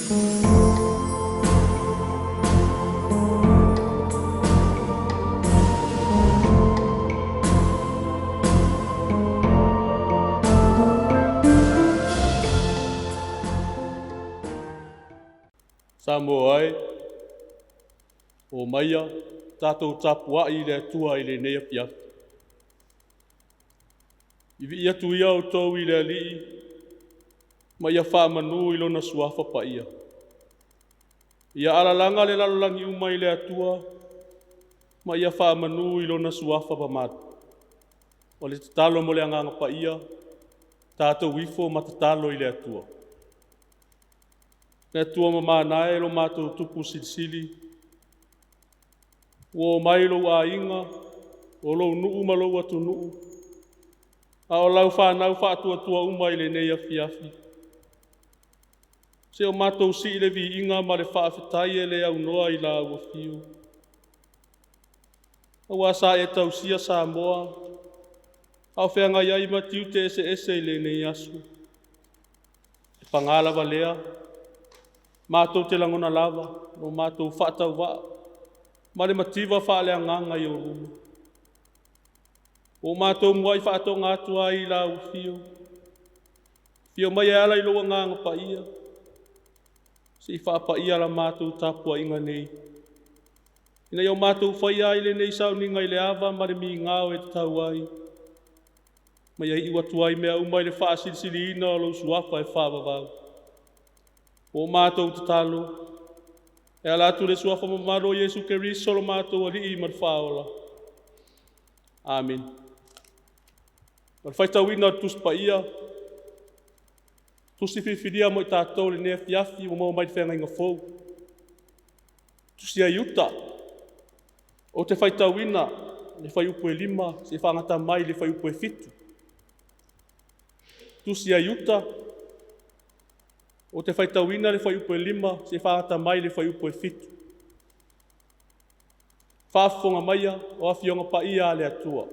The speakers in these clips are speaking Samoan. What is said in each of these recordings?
Samoa e, o maia tatou tapuai i le Atua i lenei afiafi. I vii atu ia outou i le Alii ma ia faamanu i lona suafa paia. Ia alalaga le lalolagi uma i le Atua ma ia faamanu i lona suafa mamalu. O le tatalo mo le Agaga Paia, tatou ifo ma tatalo i le Atua. Le Atua mamana e lo matou Tupu Silisili, ua omai lou aiga, o lou nuu ma lou atunuu, a o lau fanau faatuatua uma i lenei afiafi. Se o matou sii le viiga ma le faafetai e le aunoa i lau afio. Aua sa e tausia Samoa, a o feagai ai ma tiute eseese i lenei aso. E paga lava lea, matou te lagona lava lo matou faatauvaa ma le mativa faaleagaga i ou luma. Ua matou muai faatoga atu ai i lau afio, afio mai e ala i lou Agaga Paia, se i faapaia la matou tapuaiga nei, ina ia o matou faia ai lenei sauniga i le ava ma le migao e tatau ai, ma ia iu atu ai mea uma i le faasilisiliina o lou Suafa e faavavau. Ua o matou tatalo e ala atu i le Suafa mamalu o Iesu Keriso lo matou Alii ma le Faaola. Amene. O le faitauina o le Tusi Paia, tusi filifilia mo i tatou i lenei afiafi ua maua mai le Feagaiga Fou. Tusi a Iuta, ou te faitauina le fuaiupu e 5 seia faagata mai le fuaiupu e 7. Tusi a Iuta, ou te faitauina le fuaiupu e 5 seia faagata mai le fuaiupu e 7. Faafofoga maia o Afioga Paia a le Atua.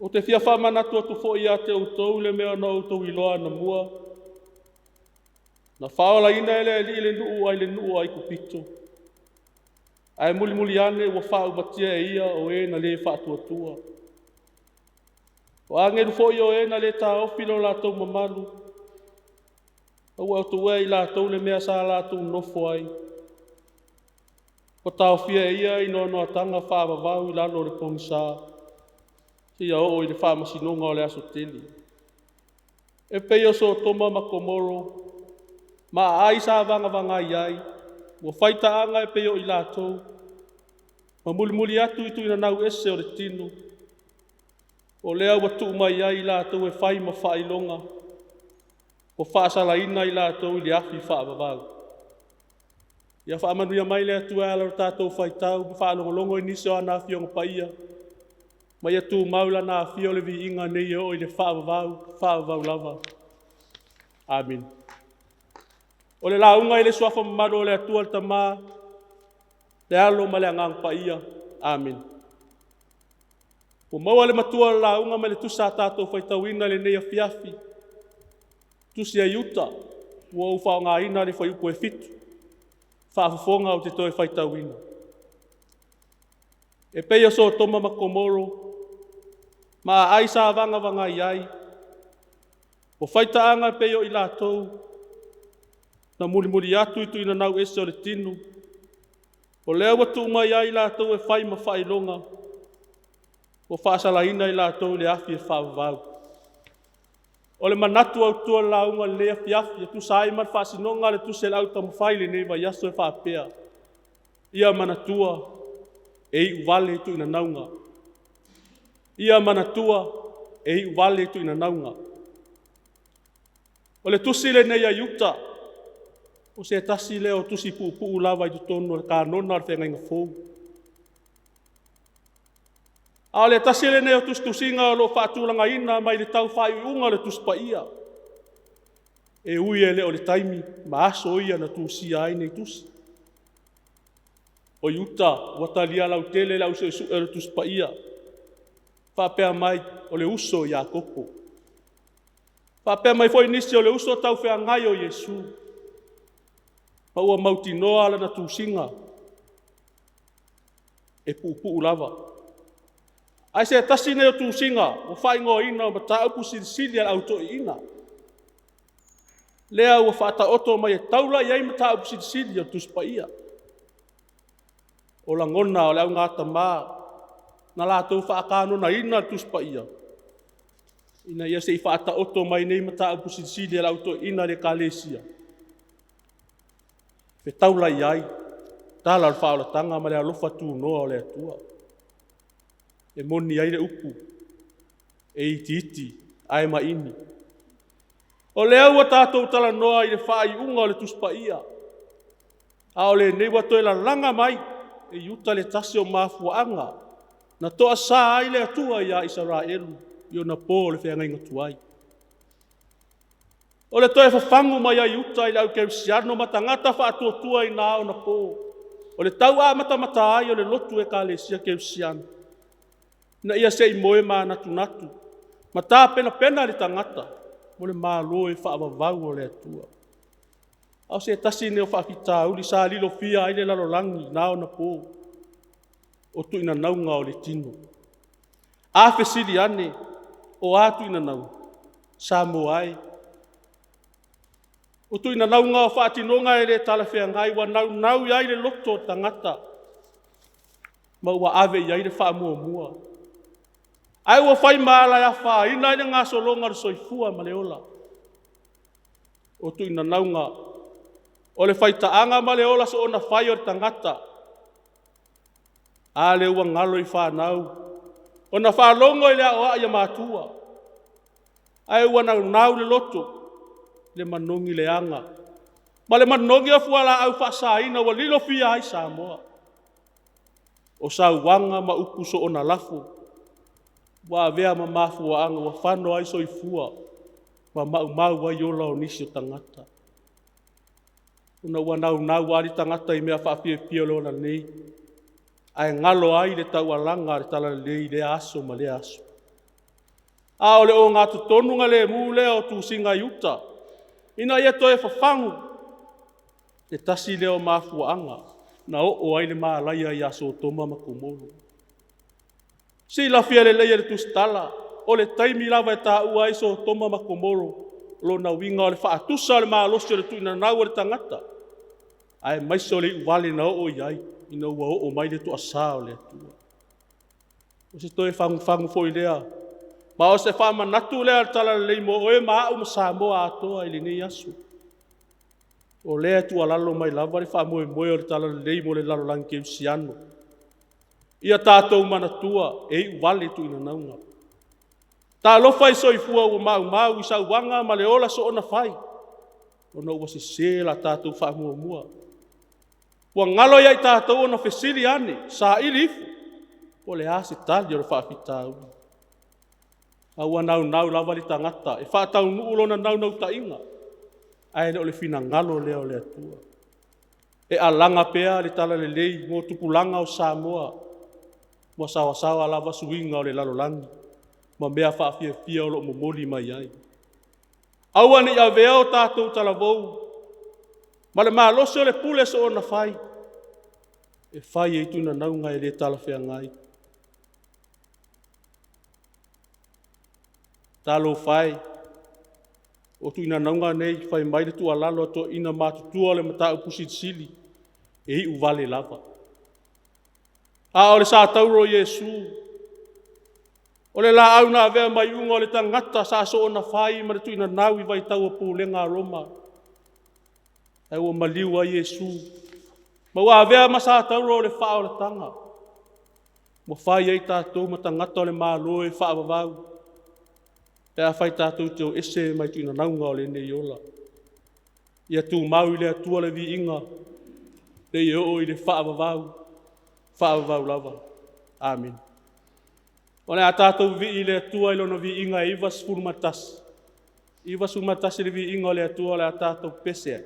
Ou te fia faamanatu atu foi ia te outou le mea na outou iloa anamua, na faaolaina e le Alii le nuu ai le nuu o Aikupito, ae mulimuli ane ua faaumatia e ia o e na le faatuatua. O agelu foi o e na le taofi lo latou mamalu, a ua tuua e i latou le mea sa latou nonofo ai. Ua taofia e ia i noanoataga faavavau i lalo o le pogisa, seia oo i le faamasinoga o le aso tele. E pei o Sotoma ma Komoro ma aai sa vagavaga ai, ua faitaaga e pei o i latou, ma mulimuli atu i tuinanau ese o le tino. O lea ua tuu mai ai i latou e fai ma faailoga, ua faasalaina i latou i le afi faavavau. Ia faamanuia mai le Atua e ala i lo tatou faitau ma faalogologo i nisi o ana Afioga Paia, ma ia tumau i Lana Afio le viiga nei e oo i le faavavau, faavavau lava. Amene. O le lauga i le suafa mamalu o le Atua le Tama, le Alo ma le Agaga Paia. Amene. Ua maua le matua o le lauga mai le tusi sa tatou faitauina i lenei afiafi, tusi a Iuta, ua ou faaaogaina le fuaiupu e 7, faafofoga ou te toe faitauina. E pei o Sotoma ma Komoro, ma aai sa vagavaga ai, ua faitaaga e pei o i latou, na mulimuli atu i tuinanau ese o le tino, o lea ua tuu mai ai i latou e fai ma faailoga, ua faasalaina i latou i le afi e faavavau. O le manatu autu o le lauga i lenei afiafi e tusa ai ma le faasinoga a le tusi a le Autaumafai i lenei vaiaso e faapea: Ia manatua e iuvale tuinanauga. Ia manatua e iuvale tuinanauga. O le tusi lenei a Iuta, o se tasi lea o tusi puupuu lava i totonu o le kanona o le Feagaiga Fou. A o le tasi lenei o tusitusiga o lo o faatulagaina mai le tau faaiuiuga o le Tusi Paia, e ui e le o le taimi ma aso ia na tusia ai nei tusi. O Iuta ua talia lautele e le au suesue o le Tusi Paia, faapea mai, o le uso ia Iakopo. Faapea mai foi nisi o le uso taufeagai o Iesu, ma ua mautinoa lana tusiga e puupuu lava. Ae se tasi lenei o tusiga ua faaigoaina o Mataupu Silisili a le Au Toeaina, lea ua faataoto mai e taula i ai mataupu silisili o le Tusi Paia. O lagona o le augatama na latou faakanonaina le Tusi Paia, ina ia se i faataoto mai nei mataupu silisili a le Au Toeaina a le Ekalesia e taula i ai tala o le faaolataga ma le alofa tunoa o le Atua. E moni ai le upu, e itiiti ae maini. O lea ua tatou talanoa i le faaiuga o le Tusi Paia, a o lenei ua toe lalaga mai e Iuta le tasi o mafuaaga na toasa ai le Atua ia Isaraelu i ona po o le feagaiga tuai. O le toe fafagu mai ai Iuta i le aukerisiano ma tagata faatuatua i na ona po, o le tau amatamata ai o le lotu Ekalesia Kerisiano, ina ia se i moe manatunatu ma tapenapena le tagata mo le Malo e faavavau o le Atua. A o se tasi lenei o faafitauli sa lilofia ai le lalolagi i na ona po, o tuinanauga o le tino. A fesili ane, o a tuinanauga? Samoa e, o tuinanauga o faatinoga e le talafeagai ua naunau i ai le loto o le tagata ma ua ave i ai le faamuamua, ae ua fai ma ala e afaina ai le gasologa o le soifua ma le ola. O tuinanauga o le faitaaga ma le ola soonafai o le tagata. A lea ua galo i fanau ona faalogo i le aoai a matua, ae ua naunau le loto i le manogi leaga ma le manogi o fualaau faasaina ua lilofia ai Samoa. O sauaga ma upu soona lafo ua avea ma mafuaaga ua fano ai soifua ma maumau ai ola o nisi o tagata, ona ua naunau lava le tagata i mea faafiafia o le ola nei, ae galo ai le taualaga a le Talalelei i lea aso ma lea aso. A o le ogatotonugalemu lea o tusiga a Iuta, ina ia toe fafagu, se tasi lea o mafuaaga na oo ai le malaia ia Sotoma ma Komoro. Silafia lelei e le Tusitala, o le taimi lava e taua ai Sotoma ma Komoro, o lona uiga o le faatusa o le malosi o le tuinanau o le tagata, aemaise o le iuvale na oo i ai ina ua oo mai le toasa o le Atua. O se toe fagufagu foi lea, ma o se faamanatu lea o le Talalelei mo oe ma au ma Samoa atoa i lenei aso. O lea e tuualalo mai lava le faamoemoe o le Talalelei mo le lalolagi kerisiano, ia tatou manatua e iuvale tuinanauga. Talofa i soifua ua maumau i sauaga ma le ola soonafai ona ua sese la tatou faamuamua. Ua galo ia i tatou ona fesili ane, saili ifo po o le a se tali o le faafitauli. A ua naunau lava le tagata e faataunuu lona naunautaiga, ae le o le finagalo lea o le Atua. E alaga pea le Talalelei mo tupulaga o Samoa, ua saosaoa lava suiga o le lalolagi ma mea faafiafia o lo o momoli mai ai. Aua ne i avea o tatou talavou ma le malosi o le pule soonafai e fai ai tuinanauga e le talafeagai. Talofa e, o tuinanauga nei fai mai le tuualalo a toeaiina matutua o le Mataupu Silisili, e iuvale lava. A o le satauro o Iesu, o le laau na avea ma iuga o le tagata sa soonafai ma le tuinanau i vaitau o pulega a Roma, ae ua maliu ai Iesu ma ua avea ma satauro o le faaolataga, ua fai ai tatou ma tagata o le Malo e faavavau pe afai tatou te o ese mai tuinanauga o lenei ola. Ia tumau i le Atua le viiga seia oo i le faavavau, faavavau lava. Amene. O le a tatou vivii i le Atua i Lona viiga e 91, 91 le viiga o le Atua o le a tatou pese ai.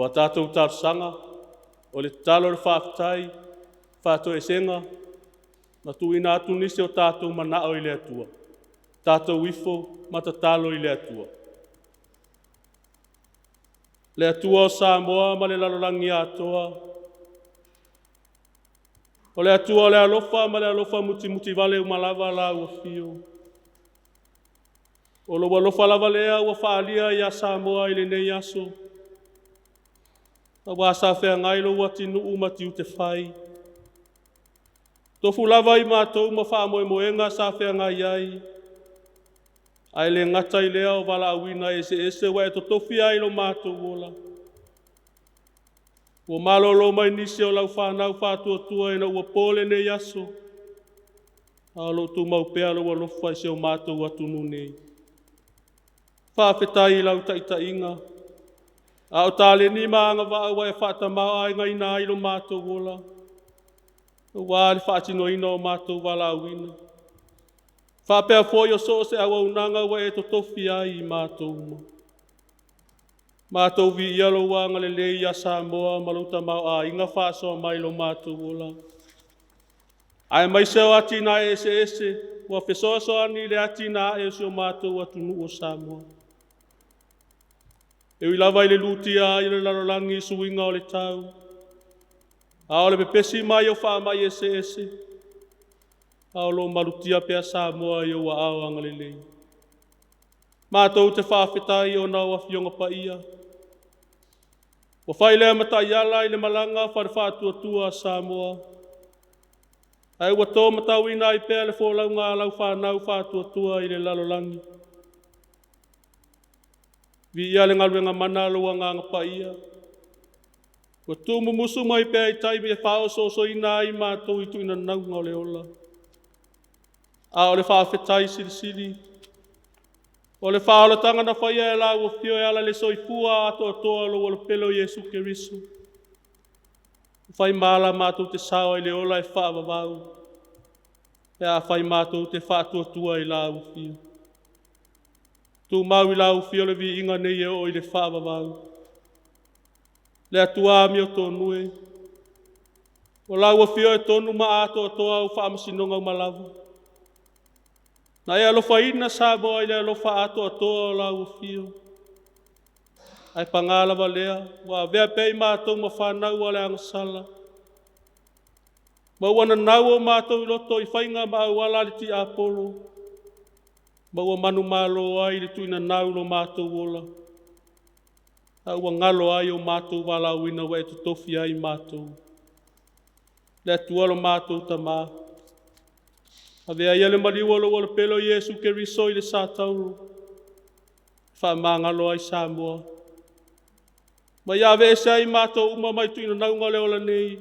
O a tatou talosaga, o le tatalo o le faafetai, faatoesega, ma tuuina atu nisi o tatou manao i le Atua. Tatou ifo ma tatalo i le Atua. Le Atua o Samoa ma le lalolagi atoa, o le Atua o le alofa ma le alofa mutimutivale uma lava lau afio. O lou alofa lava lea ua faaalia ia Samoa i lenei aso, aua sa feagai lou atunuu ma tiute fai. Tofu lava i matou ma faamoemoega sa feagai ai, ae le gata i lea o valaauina eseese ua e tofia ai lo matou ola. Ua malolo mai nisi o lau fanau faatuatua ina ua po lenei aso, a o lo o tumau pea lou alofa i si o matou atunuu nei. Faafetai i lau taitaiga, a o taleni ma agavaa ua e faatamaoaigaina ai lo matou ola, aua le faatinoina o matou valaauina, faapea foi o so o se auaunaga ua e tofia ai i matou uma. Matou viia lou agalelei ia Samoa ma lou tamaoaiga faasoa mai i lo matou ola, aemaise o atinae eseese ua fesoasoani i le atinae o si o matou atunuu o Samoa. E ui lava i le lutia ai o le lalolagi i suiga o le tau, a o le pepesi mai o faamai eseese, a o lo o malutia pea Samoa i ou aao agalelei. Matou te faafetai ona o Afioga Paia, ua fai lea ma taiala i le malaga faale-faatuatua a Samoa, ae ua to matauina ai pea le folauga a lau fanau faatuatua i le lalolagi. Viia le galuega mana a lou Agaga Paia, ua tuumumusu mai pea i taimi e faaosoosoina ai matou i tuinanauga o le ola. A o le faafetai silisili, o le faaolataga na faia e lau Afio e ala i le soifua atoatoa o lou Alopele o Iesu Keriso, ua fai ma ala matou te sao ai i le ola e faavavau, pe afai matou te faatuatua i lau Afio. Tumau i lau Afio le viiga nei e oo i le faavavau. Le Atua amiotonu e, o lau Afio e tonu ma atoatoa au faamasinoga uma lava. Na e alofaina Samoa i le alofa atoatoa o lau Afio, ae paga lava lea ua avea pea i matou ma fanau a le agasala, ma ua nanau o matou loto i faiga ma auala a le tiapolo, ma ua manumalo ai i le tuinanau lo matou ola, a ua galo ai o matou valaauina ua e tofia ai matou. Le Atua lo matou Tama, avea ia le maliu o lou Alopele o Iesu Keriso i le satauro, faamagalo ai Samoa, ma ia aveese ai matou uma mai tuinanauga o le ola nei,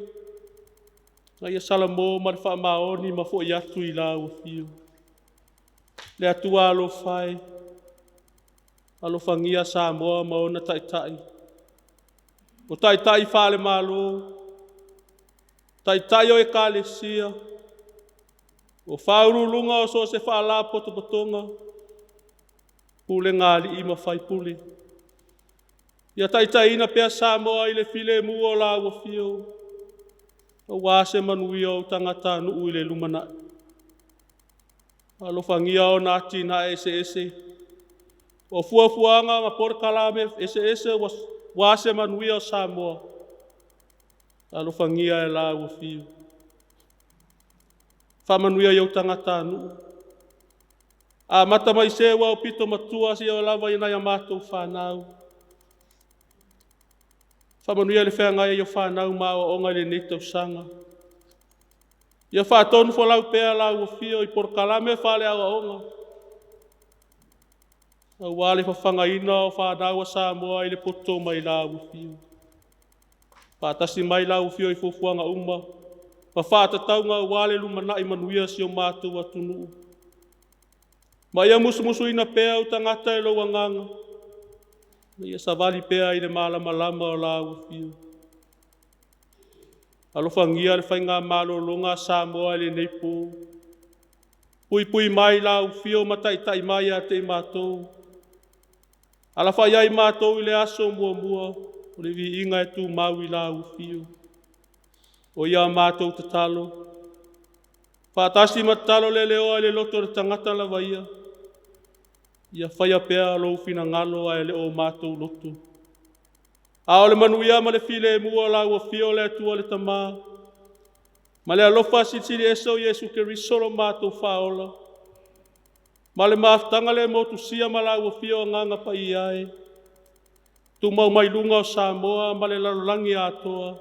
ma ia salamo ma le faamaoni ma foi atu i lau Afio. Le Atua alofa e, alofagia Samoa ma ona taitai, o taitai faale-Malo, taitai o Ekalesia, o faauluuluga o so o se faalapotopotoga, pulega a alii ma faipule. Ia taitaiina pea Samoa i le filemu o lau Afio, aua se manuia o tagatanuu i le lumanai. Alofagia ona atinae eseese, o fuafuaga ma polokalame eseese aua se manuia o Samoa, alofagia e lau Afio. Faamanuia i ou tagatanuu, amata mai se ua aupito matua seia oo lava i nai a matou fanau. Faamanuia le feagai ai o fanau ma aoaoga i lenei tausaga. Ia faatonufolau pea lau Afio i polokalame faale-aoaoga aua le fafagaina o fanau a Samoa i le poto mai lau Afio. Faatasi mai lau Afio i fuafuaga uma ma faatatauga aua le lumanai manuia o si o matou atunuu. Ma ia musumusuina pea ou tagata e lou Agaga, ina ia savali pea i le malamalama o lau Afio. Alofagia le faiga malologa a Samoa i lenei po, puipui mai lau Afio ma taitai mai ia te i matou. Alafai ai matou i le aso muamua. O le viiga e tumau i lau afio. O ia matou tatalo, faatasi ma tatalo le leoa i le loto o le tagata lava ia, ia faia pea lou finagalo ae le o matou loto. A o le manuia ma le filemu o lau afio le Atua le Tama, ma le alofa silisili ese o Iesu Keriso lo matou Faaola, ma le mafutaga le motusia ma lau afio Agaga Paia e, tumau mai luga o Samoa ma le lalolagi atoa,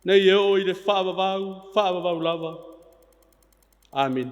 nei e oo i le faavavau, faavavau lava. Amene.